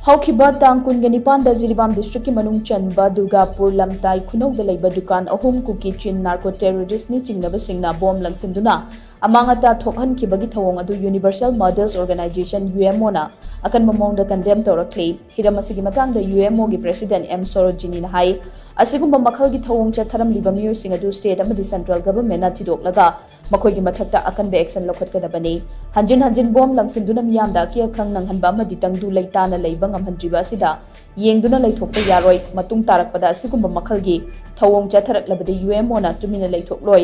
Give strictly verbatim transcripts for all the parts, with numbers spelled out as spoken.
ꯍꯧꯈꯤꯕ ꯇꯥꯡ ꯀꯨꯟꯒ ꯅꯤꯄꯥꯟꯗ ꯖꯤꯔꯤꯕꯥꯝ ꯗꯤꯁꯇ꯭ꯔꯤꯛꯀꯤ ꯃꯅꯨꯡ ꯆꯟꯕ ꯗꯨꯔꯒꯥꯄꯨꯔ ꯂꯝꯇꯥꯏ ꯈꯨꯅꯧꯗ ꯂꯩꯕ ꯗꯨꯀꯥꯟ ꯑꯍꯨꯝ ꯀꯨꯀꯤ ꯆꯤꯟ ꯅꯥꯔꯀꯣ ꯇꯦꯔꯣꯔꯤꯁꯅꯤ ꯆꯤꯡꯅꯕꯁꯤꯡꯅ ꯕꯣꯝ ꯂꯪꯁꯤꯟꯗꯨꯅ ꯑꯃꯥꯡ ꯑꯇꯥ ꯊꯣꯛꯍꯟꯈꯤꯕꯒꯤ ꯊꯧꯑꯣꯡ ꯑꯗꯨ universal mothers organisation, U M ꯑꯣꯅ ꯑꯀꯟꯕ ꯃꯑꯣꯡꯗ ꯀꯟꯗꯦꯝ ꯇꯧꯔꯛꯂꯤ꯫ ꯍꯤꯔꯝ ꯑꯁꯤꯒꯤ ꯃꯇꯥꯡꯗ ꯌꯨ ꯑꯦꯝ ꯑꯣꯒꯤ ꯄ꯭ꯔꯦꯁꯤꯗꯦꯟꯠ ꯑꯦꯝ ꯁꯣꯔꯣꯖꯤꯅꯤꯅ ꯍꯥꯏ, ꯑꯁꯤꯒꯨꯝꯕ ꯃꯈꯜꯒꯤ ꯊꯧꯑꯣꯡ ꯆꯠꯊꯔꯝꯂꯤꯕ ꯃꯤꯑꯣꯏꯁꯤꯡ ꯑꯗꯨ ꯁ꯭ꯇꯦꯠ ꯑꯃꯗꯤ ꯁꯦꯟꯇ꯭ꯔꯦꯜ ꯒꯚꯔꯟꯃꯦꯟꯠꯅ ꯊꯤꯗꯣꯛꯂꯒ ꯃꯈꯣꯏꯒꯤ ꯃꯊꯛꯇ ꯑꯀꯟꯕ ꯑꯦꯛꯁꯟ ꯂꯧꯈꯠꯀꯗꯕꯅꯤ꯫ ꯍꯟꯖꯤꯟ ꯍꯟꯖꯤꯟ ꯕꯣꯝ ꯂꯪꯁꯤꯟꯗꯨꯅ ꯃꯤꯌꯥꯝꯗ ꯑꯀꯤ ꯑꯈꯪ ꯅꯪꯍꯟꯕ ꯑꯃꯗꯤ ꯇꯪꯗꯨ ꯂꯩꯇꯥꯅ ꯂꯩꯕ ꯉꯝꯍꯟꯗ꯭ꯔꯤꯕ ꯑꯁꯤꯗ ꯌꯦꯡꯗꯨꯅ ꯂꯩꯊꯣꯛꯄ ꯌꯥꯔꯣꯏ꯫ ꯃꯇꯨꯡ ꯇꯥꯔꯛꯄꯗ ꯑꯁꯤꯒꯨꯝꯕ ꯃꯈꯜꯒꯤ ꯊꯧꯑꯣꯡ ꯆꯠꯊꯔꯛꯂꯕꯗꯤ ꯌꯨ ꯑꯦꯝ ꯑꯣꯅ ꯇꯨꯃꯤꯟꯅ ꯂꯩꯊꯣꯛꯂꯣꯏ꯫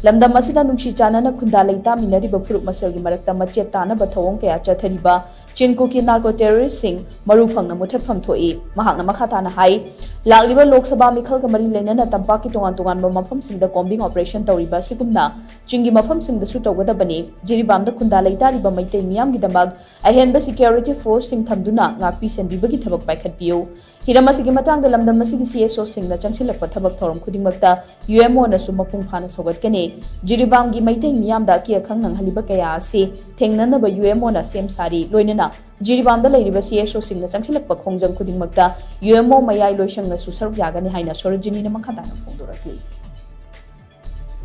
ꯂꯝꯗꯝ ꯑꯁꯤꯗ ꯅꯨꯡꯁꯤ ꯆꯥꯟꯅꯅ ꯈꯨꯟꯗꯥ ꯂꯩꯇꯥꯃꯤꯟꯅꯔꯤꯕ ꯐꯨꯔꯨꯞ ꯃꯁꯦꯜꯒꯤ ꯃꯔꯛꯇ ꯃꯆꯦꯠ ꯇꯥꯅꯕ ꯊꯧꯑꯣꯡ ꯀꯌꯥ ꯆꯠꯊꯔꯤꯕ ꯆꯤꯟ ꯀꯨꯀꯤ ꯅꯥꯔꯀꯣ ꯇꯦꯔꯣꯔꯤꯁ꯭ꯠꯁꯤꯡ ꯃꯔꯨ ꯐꯪꯅ ꯃꯨꯊꯠꯐꯝ ꯊꯣꯛꯏ꯫ ꯃꯍꯥꯛꯅ ꯃꯈꯥ ꯇꯥꯅ ꯍꯥꯏ, ꯂꯥꯛꯂꯤꯕ ꯂꯣꯛ ꯁꯚꯥ ꯃꯤꯈꯜꯒ ꯃꯔꯤ ꯂꯩꯅꯅ ꯇꯝꯄꯥꯛꯀꯤ ꯇꯣꯉꯥꯟ ꯇꯣꯉꯥꯟꯕ ꯃꯐꯝꯁꯤꯡꯗ ꯀꯣꯝꯕꯤꯡ ꯑꯣꯄꯔꯦꯁꯟ ꯇꯧꯔꯤꯕ ꯑꯁꯤꯒꯨꯝꯅ ꯆꯤꯡꯒꯤ ꯃꯐꯝꯁꯤꯡꯗꯁꯨ ꯇꯧꯒꯗꯕꯅꯤ꯫ ꯖꯤꯔꯤꯕꯥꯝꯗ ꯈꯨꯟꯗꯥ ꯂꯩꯇꯥꯔꯤꯕ ꯃꯩꯇꯩ ꯃꯤꯌꯥꯝꯒꯤꯗꯃꯛ ꯑꯍꯦꯟꯕ ꯁꯦꯀ꯭ꯌꯨꯔꯤꯇꯤ ꯐꯣꯔꯁꯁꯤꯡ ꯊꯝꯗꯨꯅ ꯉꯥꯛꯄꯤ ꯁꯦꯟꯕꯤꯕꯒꯤ ꯊꯕꯛ ꯄꯥꯏꯈꯠꯄꯤꯌꯨ꯫ ꯍꯤꯔꯝ ꯑꯁꯤꯒꯤ ꯃꯇꯥꯡꯗ ꯂꯝꯗꯝ ꯑꯁꯤꯒꯤ ꯁꯤ ꯑꯦꯁ ꯑꯣꯁꯤꯡꯅ ꯆꯪꯁꯤꯜꯂꯛꯄ ꯊꯕꯛ ꯊꯧꯔꯝ ꯈꯨꯗꯤꯡꯃꯛꯇ ꯌꯨ ꯑꯦꯝ ꯑꯣꯅꯁꯨ ꯃꯄꯨꯡ ꯐꯥꯅ ꯁꯧꯒꯠꯀꯅꯤ꯫ ꯖꯤꯔꯤꯕꯥꯝꯒꯤ ꯃꯩꯇꯩ ꯃꯤꯌꯥꯝꯗ ꯑꯀꯤ ꯑꯈꯪ ꯅꯪꯍꯜꯂꯤꯕ ꯀꯌꯥ ꯑꯁꯤ ꯊꯦꯡꯅꯅꯕ ꯌꯨ ꯑꯦꯝ ꯑꯣꯅ ꯁꯦꯝ ꯁꯥꯔꯤ꯫ ꯂꯣꯏꯅꯅ ꯖꯤꯔꯤꯕꯥꯝꯗ ꯂꯩꯔꯤꯕ ꯁꯤ ꯑꯦꯁ ꯑꯣꯁꯤꯡꯅ ꯆꯪꯁꯤꯜꯂꯛꯄ ꯈꯣꯡꯖꯪ ꯈꯨꯗꯤꯡꯃꯛꯇ ꯌꯨ ꯑꯦꯝ ꯑꯣ ꯃꯌꯥꯏ ꯂꯣꯏꯁꯪꯅꯁꯨ ꯁꯔꯨꯛ ꯌꯥꯒꯅꯤ ꯍꯥꯏꯅ ꯁꯣꯔꯣꯖꯤꯅꯤꯅ ꯃꯈꯥ ꯇꯥꯅ ꯐꯣꯡꯗꯣꯔꯛꯂꯤ꯫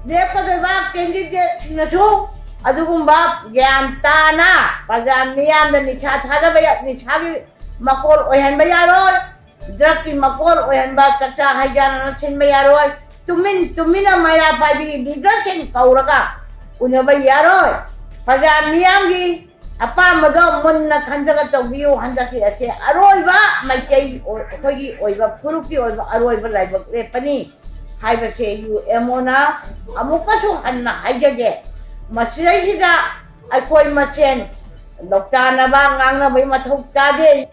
ꯂꯦꯞꯀꯗꯣꯏꯕ ꯀꯦꯟꯗꯤꯗꯦꯠꯁꯤꯡꯅꯁꯨ ꯑꯗꯨꯒꯨꯝꯕ ꯒ꯭ꯌꯥꯟ ꯇꯥꯅ ꯄ꯭ꯔꯖꯥ ꯃꯤꯌꯥꯝꯗ ꯅꯤꯁꯥ ꯊꯥꯗꯕ ꯌꯥ-, ꯅꯤꯁꯥꯒꯤ ꯃꯀꯣꯜ ꯑꯣꯏꯍꯟꯕ ꯌꯥꯔꯣꯏ, ꯗ꯭ꯔꯒꯀꯤ ꯃꯀꯣꯜ ꯑꯣꯏꯍꯟꯕ, ꯆꯥꯛꯆꯥ ꯍꯩꯖꯥꯟꯅꯅ ꯁꯤꯟꯕ ꯌꯥꯔꯣꯏ, ꯇꯨꯃꯤꯟ ꯇꯨꯃꯤꯟꯅ ꯃꯩꯔꯥ ꯄꯥꯏꯕꯤ ꯂꯤꯗꯔꯁꯤꯡ ꯀꯧꯔꯒ ꯎꯅꯕ ꯌꯥꯔꯣꯏ꯫ ꯄ꯭ꯔꯖꯥ ꯃꯤꯌꯥꯝꯒꯤ ꯑꯄꯥꯝꯕꯗꯣ ꯃꯨꯟꯅ ꯈꯟꯊꯅ ꯇꯧꯕꯤꯌꯨ꯫ ꯍꯟꯗꯛꯀꯤ ꯑꯁꯦ ꯑꯔꯣꯏꯕ ꯃꯩꯇꯩ ꯑꯣꯏ-, ꯑꯩꯈꯣꯏꯒꯤ ꯑꯣꯏꯕ ꯐꯨꯔꯨꯞꯀꯤ ꯑꯣꯏꯕ ꯑꯔꯣꯏꯕ ꯂꯥꯏꯕꯛ ꯂꯦꯞꯄꯅꯤ ꯍꯥꯏꯕꯁꯦ ꯌꯨ ꯑꯦꯝ ꯑꯣꯅ ꯑꯃꯨꯛꯀꯁꯨ ꯍꯟꯅ ꯍꯥꯏꯖꯒꯦ꯫ ꯃꯁꯤꯗꯩꯁꯤꯗ ꯑꯩꯈꯣꯏ ꯃꯁꯦꯟ ꯂꯧꯇꯥꯅꯕ ꯉꯥꯡꯅꯕꯒꯤ ꯃꯊꯧ ꯇꯥꯗꯦ꯫